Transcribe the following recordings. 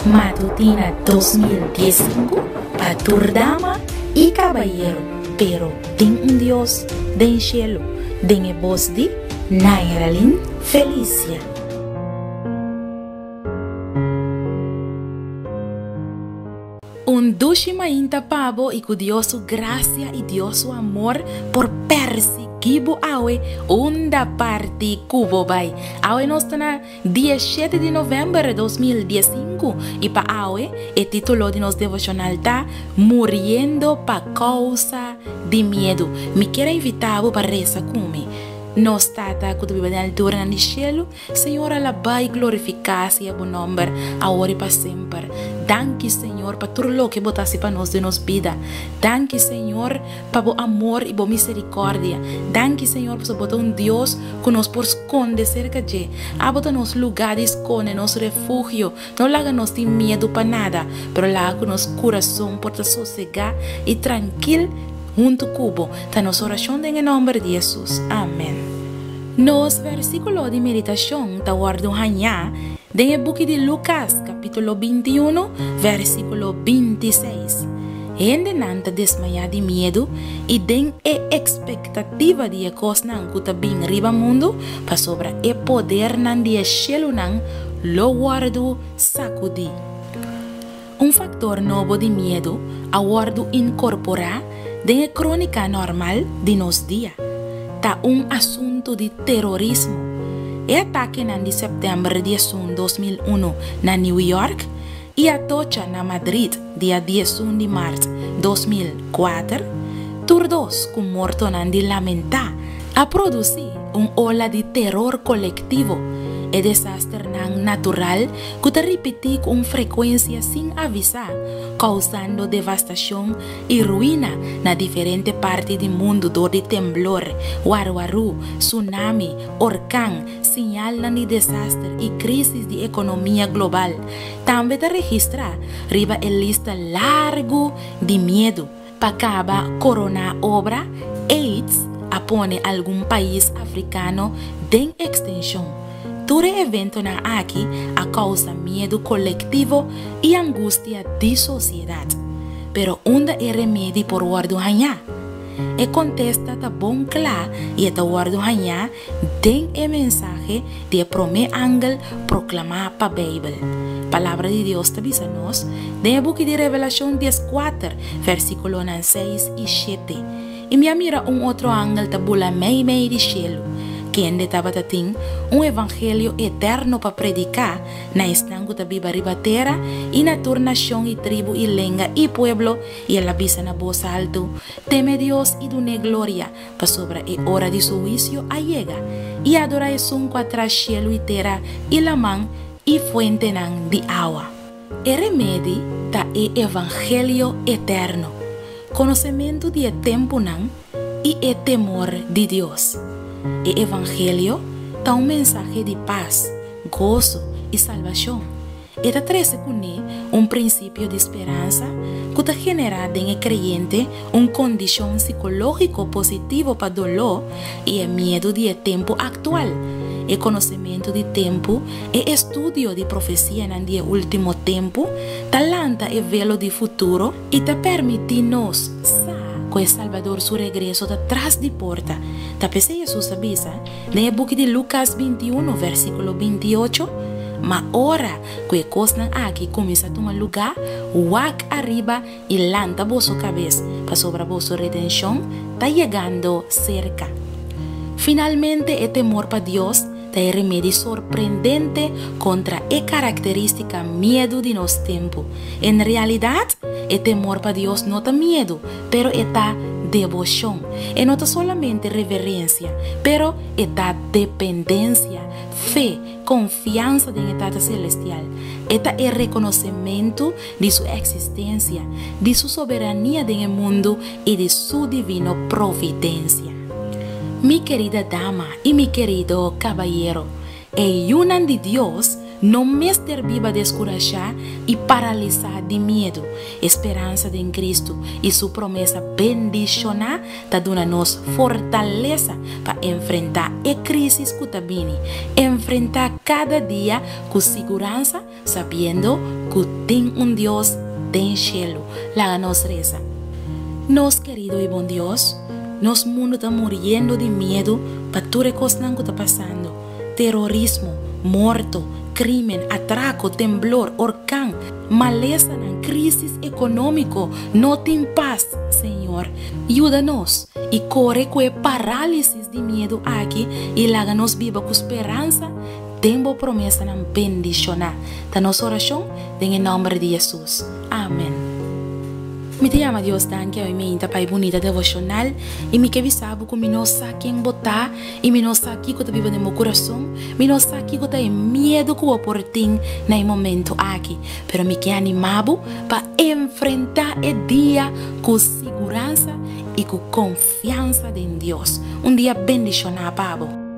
Matutina 2015 pa tur dama y cabayero, pero tin un Dios den cielo, den e bos di Nairalyn Felicia. Un dushi mainta pa bo y cu Dios su gracia y Dios su amor por persigui bo awe unda parti cu bo bay. Awe nos ta na Dieshete di novèmber 2015 i pa awe e título di nos devoshonal ta Muriendo pa kousa di miedu. Mi kier a invitá bo pa resa ku mi. Nos Tata ku ta biba den alturanan di shelu, Señor alabá i glorifiká sea bo nòmber awor i pa semper. Danki Señor pa tur loke bo ta hasi pa nos den nos bida. Danki Señor pa bo amor i bo miserikòrdia. Danki Señor pasobra bo ta un Dios ku nos por skonde serka dje. Abo ta nos lugá di skonde, nos refugio. No laga nos tin miedu pa nada, pero laga ku nos kurason por ta sosegá i trankil huntu ku bo. Ta nos orashon den e nòmber di Hesus. Amèn. Nos vèrsikulo di meditashon ta wòrdu hañá den e buki di Lukas, kapítulo 21, vèrsikulo 26. Hendenan ta desmayá di miedu i den e ekspektativa di e kosnan ku ta bin riba mundu, pasobra e podernan di e shelunan lo wòrdu sakudí. Un faktor nobo di miedu a wòrdu inkorporá den e krónika normal di nos dia. Ta un asuntu di terorismo. E atakenan di sèptèmber 11, 2001 na New York i Atocha na Madrid dia 11 di mart 2004, tur dos ku mortonan di lamentá, a produsí un ola di teror kolektivo. E desasternan natural ku ta ripití ku un frekuensia sin avisá, kousando devastashon i ruina na diferente parti di mundu dor di temblor, warwarú, tsunami, orkan, Siñalnan di desaster i krísis di ekonomia global tambe ta registrá riba e lista largu di miedu. Pa kaba koroná obra, aids a pone algun pais afrikano den ekstenshon. Tur e eventonan aki a kousa miedu kolektivo i angustia di sosiedat. Pero unda e remedi por wòrdu hañá? E kontesta ta bon kla i e ta wòrdu hañá Den e mensahe di e promé angel proklamá pa Beibel, Palabra di Dios ta bisa nos den e buki di Revelashon 14, versíkulonan 6 i 7, I mi a mira un otro angel ta bula meimei di shelu, kende tabata tin un evangelio eterno pa prediká na esnan ku ta biba riba tera i na tur nashon i tribu i lenga i pueblo, i el a bisa na bos altu, Teme Dios i dun'é gloria, Pasobra e ora di su huisio a yega, i adorá esun ku a traha shelu i tera i laman i fuentenan di awa. E remedi ta e evangelio eterno, konosementu di e tempunan i e temor di Dios. E evangelio ta un mensahe di pas, goso i salbashon. E ta trese kuné un prinsipio di speransa ku ta generá den e kreyente un kondishon sikológiko positivo pa doló i e miedu di e tempu aktual. E konosementu di tempu, e estudio di profesianan di e último tempu, ta lanta e velo di futuro i ta permití nos sa ku e Salbador su regreso ta tras di porta. Ta p'esei Hesus a bisa Den e buki di Lukas 21, versíkulo 28, Ma ora ku e kosnan aki kuminsá tuma lugá, wak ariba i lanta boso kabes, pasobra boso redenshon ta yegando serka. Finalmente, e temor pa Dios ta e remedi sorprendente kontra e karakterístika miedu di nos tempu. En realidat, e temor pa Dios no ta miedu, pero e ta deboshon. E no ta solamente reverensia, pero e ta dependensia, fe, konfiansa den e Tata Selestial. E ta e rekonosementu di Su eksistensia, di Su soberania den e mundu i di Su divino providensia. Mi kerida dama i mi kerido kabayero, e yunan di Dios. no mester biba deskurashá i paralisá di miedu. E speransa den Kristu i Su promesa bendishoná ta duna nos fortalesa pa enfrentá e krísis ku ta bini. Enfrentá kada dia ku siguransa, sabiendo ku tin un Dios den shelu. Laga nos resa. Nos kerido i bon Dios, nos mundu ta muriendo di miedu pa tur e kosnan ku ta pasando. Terorismo, morto, krímen, atrako, temblor, orkan, malesanan, krísis ekonómiko, no tin pas. Señor, yuda nos i kore ku e parálisis di miedu aki i laga nos biba ku speransa den bo promesanan bendishoná. Ta nos orashon den e nòmber di Hesus. Amen. Mi ta yama Dios danki awe meinta pa e bunita devoshonal i mi ke bisa bo ku mi no sa ken bo ta i mi no sa kiko ta biba den bo kurason, mi no sa kiko ta e miedu ku bo por tin na e momentu aki, pero mi ke anima bo pa enfrentá e dia ku siguransa i ku konfiansa den Dios. Un dia bendishoná pa bo.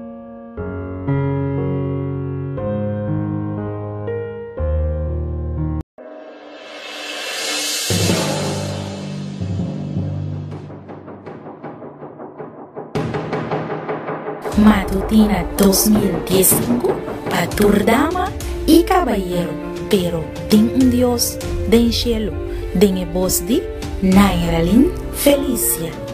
Matutina 2015 pa tur dama i kabayero, pero tin un Dios den shelu, den e bos di Nairalyn Felicia.